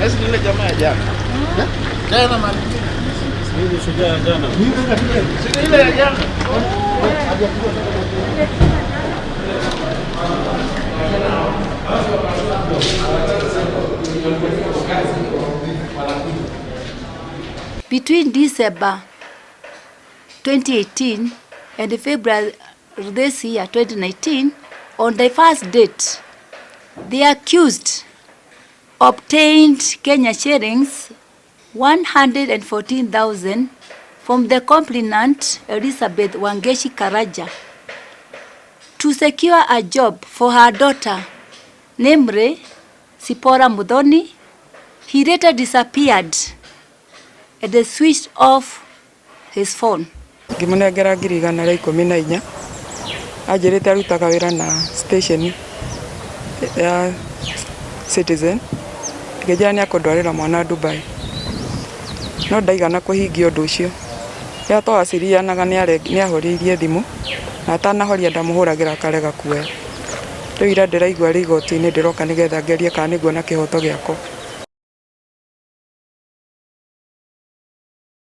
Esi ni ile jamaa ya jana. Jana mali. Si ile ya jana. Between December 2018 and February this year, 2019, on the first date, the accused obtained Kenya shillings 114,000 from the complainant Elizabeth Wangechi Karaja to secure a job for her daughter, namely Sipora Muthoni. He later disappeared and they switched off his phone. Ngĩmũnengera 114,000. Anjĩrĩte arutaga wĩra na station ya Citizen. Ngĩnjĩra nĩ akũndwarĩra mwana Dubai, no ndaigana kũhingia ũndũ ũcio. Rĩrĩa twawacirianaga nĩ ahoririe thimũ, na atanahoria ndamũhũragĩra akarega kuoya. Rĩu ira ndĩraigua arĩ igoti-inĩ, ndĩroka nĩgetha ngerie kana nĩnguona kĩhoto gĩakwa.